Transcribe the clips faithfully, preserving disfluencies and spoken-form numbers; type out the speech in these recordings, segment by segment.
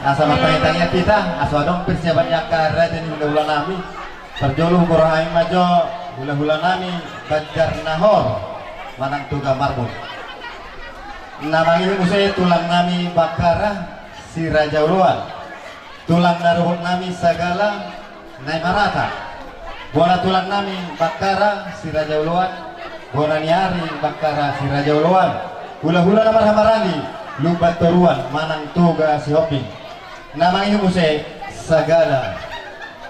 Asa martangiang-tangiang hita, asa adong persiapan ni angka raja ni hula-hula nami. Parjolo huboan hami ma jo hula-hula nami Banjar Nahor manang Toga Marbun. Na mangihut muse tulang nami Bakkara Si Raja Oloan. Tulang na robot nami Sagala Nai Marata. Bona tulang nami Bakkara Si Raja Oloan. Bona ni ari Bakkara Si Raja Oloan. Hula-hula na marhaha maranggi Lumban Toruan manang Toga Sihombing. Na mangihut muse Sagala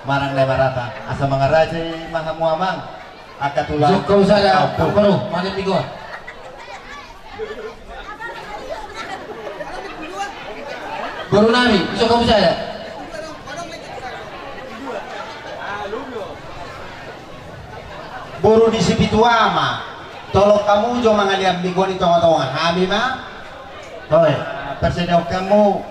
manang Nai Marata. Asa mangarajai ma hamu amang. Angka tulang. Sokka usada, Amang Boru, manang Migoa. Boru nami, sokka usada. Boru ni Sipitu Ama, tolong hamu jo mangalian Migoa di tonga-tonga hami ma. Oi, persedahon hamu.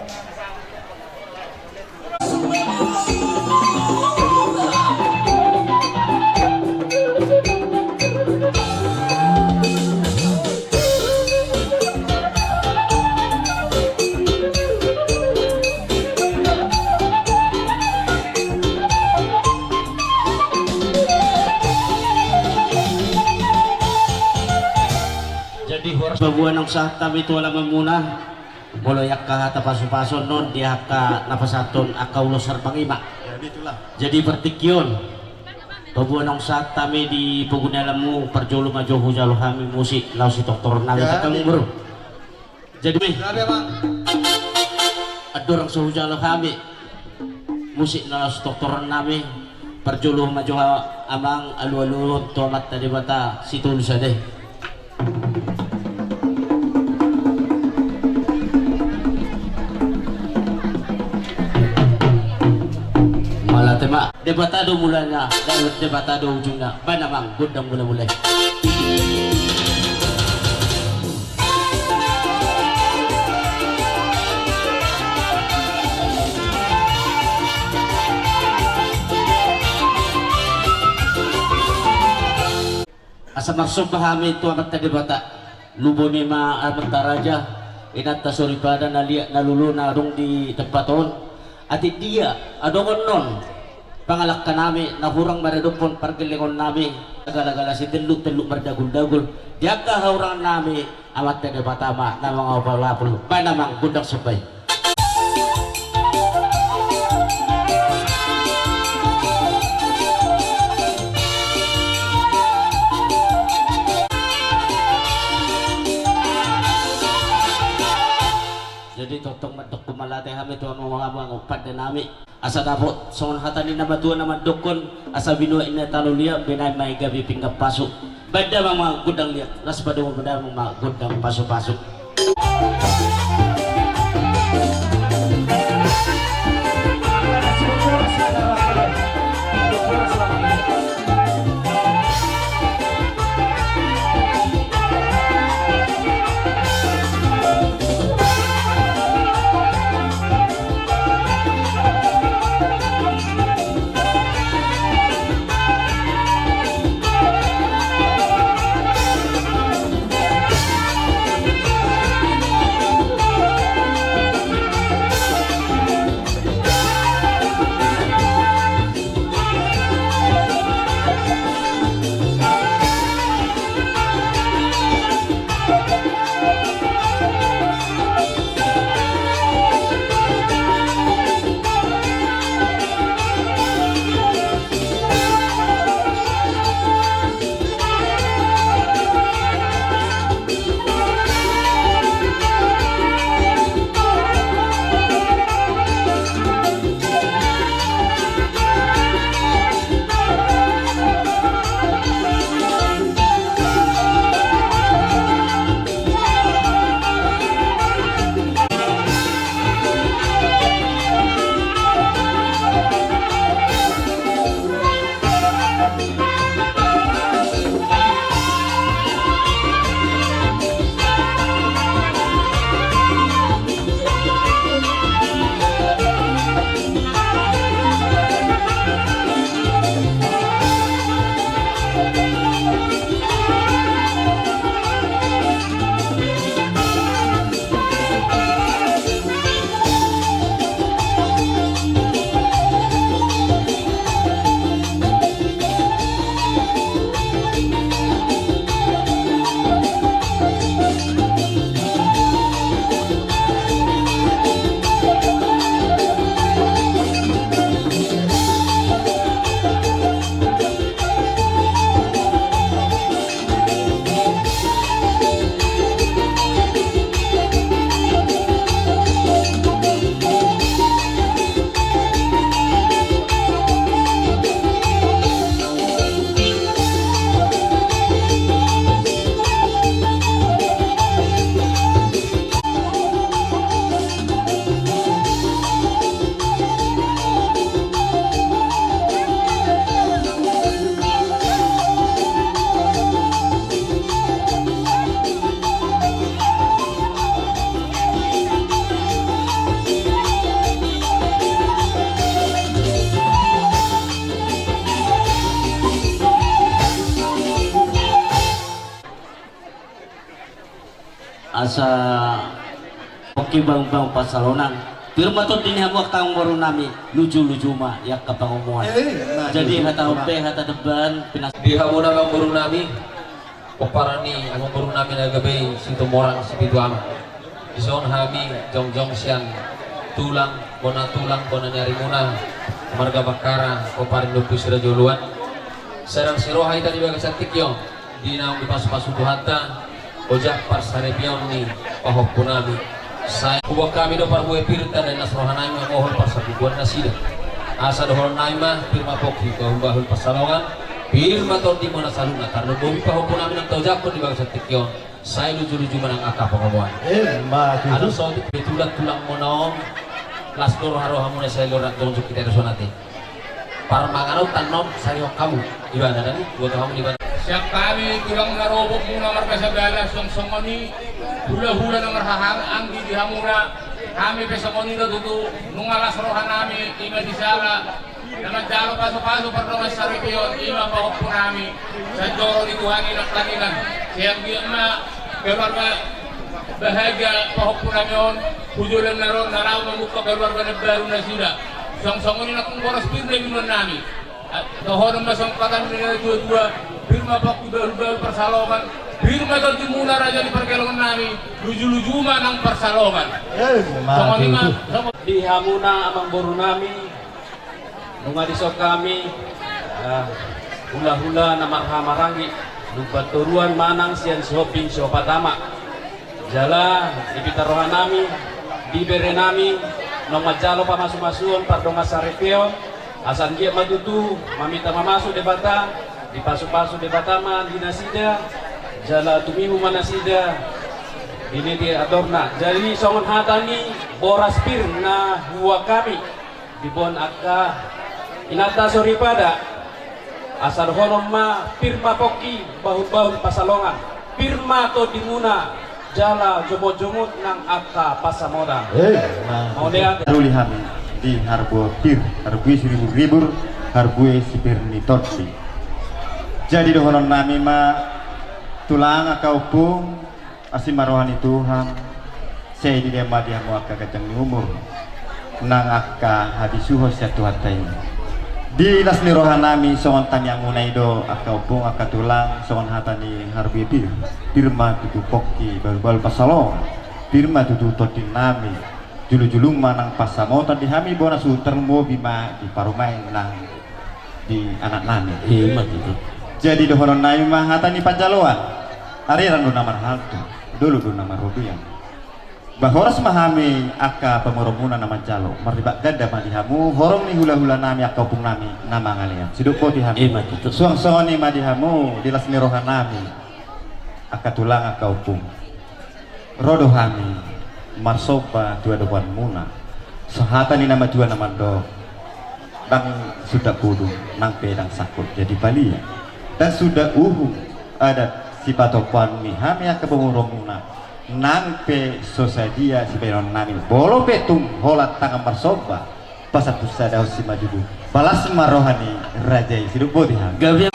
Jadi horas paboa naung sahat hami tu alamanmuna. Molo i angka hata pasu-pasu on di angka na pasahathon angka ulos sarbang i ma. Jadi partingkian on, paboa naung sahat hami di pogu ni alamanmu, parjolo ma jo hujalo hami musik laos sitortoron nami. Jadi, Amang Boru. Jadi, andorang so hujalo hami musik na laos tortoron nami, parjolo ma jo amang alu-aluhon tu Amanta Debata Sitolu Sada i. Mauliate ma. Debata do mulana, Debata do ujungna. Baen amang gondang mula-mula i. Asa marsomba hami tu Amanta Debata. Luboni ma amanta raja, inanta soripada na liat na lolo na adong di tempat on. Atik dia adong annon pangalangka nami na hurang maradophon pargellengon nami, gala-gala sitelluk-telluk mardagul-dagul di angka hahurangan nami. Amanta Debata ma na mangapul-apul. Baen amang gondang somba i. Jadi tongtong mandok mauliate hami tu amang-amang pande nami. Asa dapot songon hata ni na matua na mandokkon, asa binuat ni na tano liat, binaen ma i gabe pinggan pasu. Baen damang ma gondang liat, laos padomu damang ma gondang pasu-pasu. Asa pongki bahulbahul pansalongan. Pir ma tondi ni hamu angka amangboru nami, lujuluju ma i angka pangomoan. Eh, nah, jadi lujuluju hata ma. Ompe, hata deban, pinas- Di hamuna amangboru nami, pomparan ni amangboru nami na gabe Situmorang Sipitu Ama. Dison hami jongjong sian tulang, bona tulang, bona ni arimuna, marga Bakkara, pomparan ni Ompu Sirajoluan. Sai dang siroha hita di bagasan tingki on. Di naung dipasupasu Tuhanta, ojak parsaripeon ni pahompu nami. Sai huboan hami do parbue pirta, dan las roha nami mamohon parsabubuan nasida. Asa dohonon nami ma, pir ma pongki bahulbahul pansalongan, pir ma tondimuna saluhutna, tarlumobi pahompu nami naung taojakhon di bagasan tingki on, sai lujuluju ma nang angka pangomoan. Eh, ma tutu. Adong saotik pe tulang-tulangmuna on, las do roha-rohamuna, sai lorang jongjong hita do songon i. Parmanganon tannon sari hok hamu. Ibana nani, buat hamu ibana. Siap hami tulang na robok muna marga Sabala, songon i hulahula na marhahaanggi di hamuna. Hami pe songon i do tutu, nunga las roha nami, ima di sala na manjalo pasupasu pardongan saripeon, ima pahompu nami. Sanjoro ni Tuhan i nangkaningan. Sai anggiat ma keluarga bahagia pahompu nami on, hu joloan na ro, na laho mambuka keluarga na baru nasida. Songon i nangkin boras pir na di nuan nami. Dohonon ma songon hata ni na tua-tua, pir ma pongki bahulbahul pansalongan, pir ma tondimuna raja ni pargelongan nami, lujuluju ma nang pansalongan. Eh, ma tutu. Songon i ma, songon- Di hamuna amangboru nami, nunga dison hami, ah, hulahula na marhahamaranggi, Lumban Toruan manang sian Sihombing Sihopat Ama. Jala di pita roha nami, di bere nami, naung manjalo pamasumasuon pardongan saripeon, asa anggiat ma tutu maminta mamasu Debata, dipasupasu Debata ma di nasida, jala tumibu ma nasida di niti atorna. Jadi songon hata ni boras pir na huboan hami, diboan angka inanta soripada, asa dohonon ma, pir ma pongki bahulbahul pansalongan, pir ma tondimuna jala jomotjomot nang angka pansamotan. Eh, nah. Mauliate. Doli hami di harbue pir, harbue siriburribur, harbue sipir ni tondi. Jadi dohonon nami ma, tulang angka ompung, asi ma roha ni Tuhan, sai dilehon ma di hamu angka ganjang ni umur nang angka habisuhon sian Tuhanta i. Di las ni roha nami songon tangiangmuna i do angka ompung, angka tulang, songon hata ni harbue pir, pir ma tutu pongki bahulbahul pansalongan, pir ma tutu tondi nami, julujulu ma nang pansamotan di hami, bona suhut tarlumobi ma di parumaen nang di anak nami. Ima tutu. Jadi dohonon nami ma hata ni panjaloan. Ariran do na marhalto, dolok do na marrobean. Ba horas ma hami angka pamoruonmuna na manjalo, marlipatganda ma di hamu horong ni hulahula nami angka ompung nami na mangalean. Sidok boti hami. Ima tutu. Suang songon i ma di hamu, di las ni roha nami angka tulang angka ompung. Ro do hami marsomba tu adopanmuna. Songon hata ni na matua na mandok, ndang suda pudun, nang pe ndang sangkut jadi palia. Ndang suda uhum adat sipatupaon ni hami angka pamoruonmuna, nang pe so sadia sibahenon nami. Molo pe tung holan tangan marsomba, pasampulsadahon simanjujung. Palas ma roha ni raja i. Sidok boti hami. Gabe.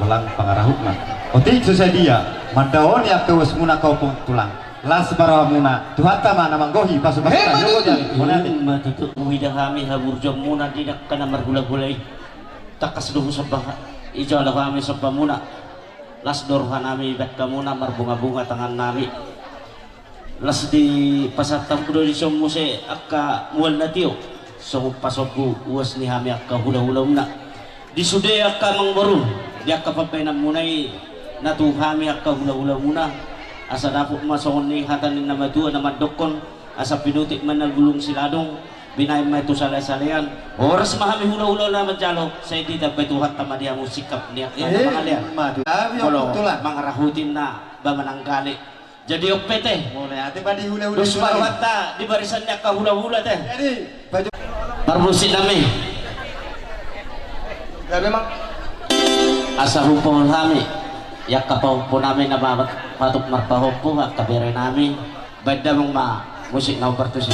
Tulang pangarahutna. Otik so sadia mandaoni angka uasmuna angka ompung tulang. Las ma rohamuna, Tuhanta ma na manggohi pasupasu. Hebat. Jolo jali. Ima tutu, huida hami haburjuonmuna di angka na margulagula i. Tangkas do husomba, ijalo hami sombamuna. Las do rohanami baen hamuna, marbungabunga tangannami. Las dipasahat hamu do dison muse angka mual na tio, songon pasombu uas ni hami angka hulahulamuna. Di sude angka amangboru, di angka pambahenanmuna i, na tu hami angka hulahulamuna, asa dapot ma songon ni hata ni na matua na mandokkon, asa pinutik ma na bulung siladung, binahen ma i tu salesalean. Horas ma hami hulahula na manjalo, sai ditambai Tuhanta ma di hamu sikap ni angka na mangalean. Ima tutu. Molo mangarahut ninna ba mananggali. Jadi on pe te. Mauliate ma di hulahula. Dos ma rohanta di barisan ni angka hulahula te. Jadi, paju- Parmusik nami. Ya, memang. Asa hupaul hami i angka pahompu nami na ma-, patut marpahompu, angka bere nami. Baen damang ma musik na hombar tusi.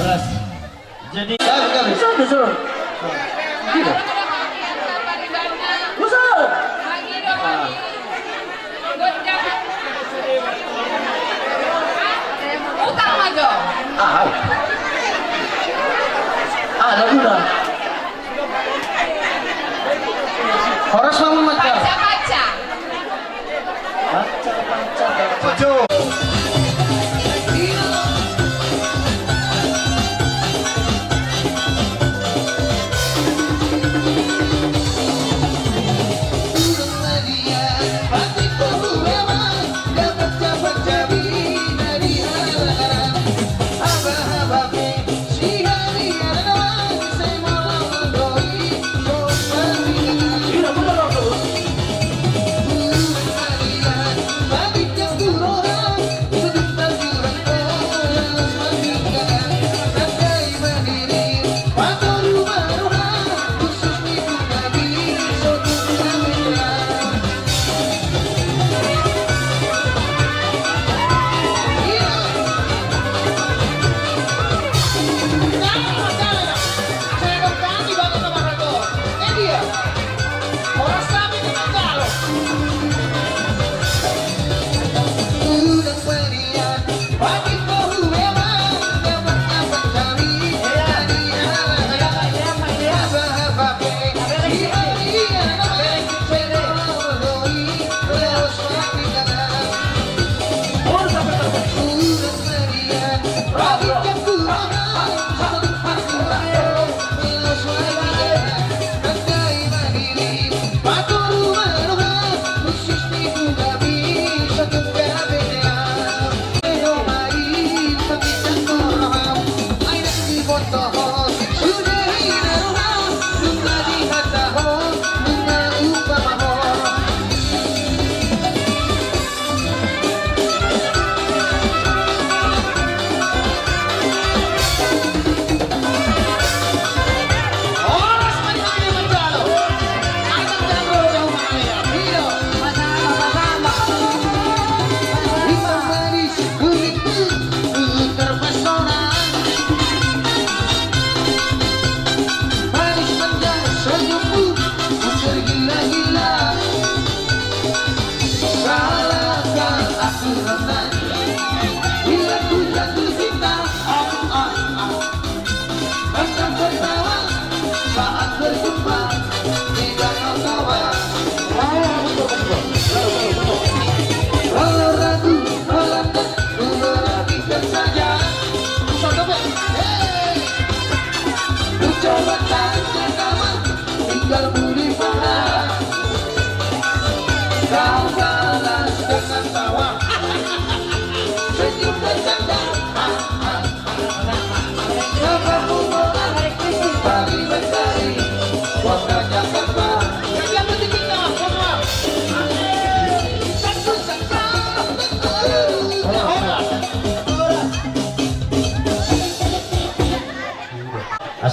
Horas. Jadi, gabe, gabe. Bisa, bisa. Bisa. Ah. Utang ma jo. Ah, ah. Ah, lagu dah. Horas ma, Mancar. Panca, panca. Panca, panca, panca.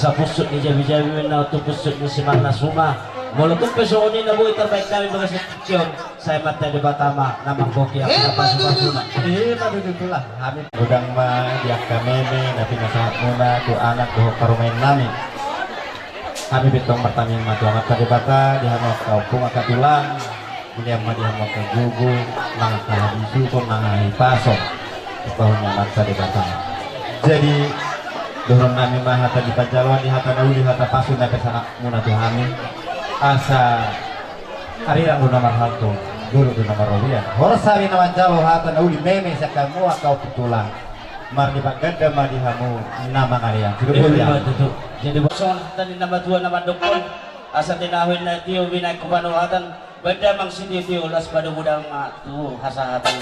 Pusuk ni jabi-jabi ma na tu pusuk ni simarna suma. Molo tung pe songon i na boi tarbaen hami bagas ni tingki on, sai ma Amanta Debata ma na manggohi angka pasupasuna. Ima tutu, tulang. Hami godang ma di angka meme na pinasahatmuna tu anak dohot parumaen nami. Hami pe tong martangiang ma tu Amanta Debata di hamu angka ompung angka tulang. Mulian ma di hamu angka gogo, nang angka habisuhon, nang hahipason. Dibahen ni Amanta Debata. Jadi dohonon nami ma hata di panjaloan ni hata na uli, hata pasu na pinasahatmuna tu hami. Asa arirang do na marhalto, dolok do na marrobean. Horas hami na manjalo hata na uli meme sian hamu angka ompung tulang. Marlipat ganda ma di hamu na mangalean. Sude. Ima tutu. Jadi songon hata ni na matua na mandok on, asa tinahu inna tio, binahen panuhatan, baen damang sitio-tio, las ma domu damang tu hasahatan.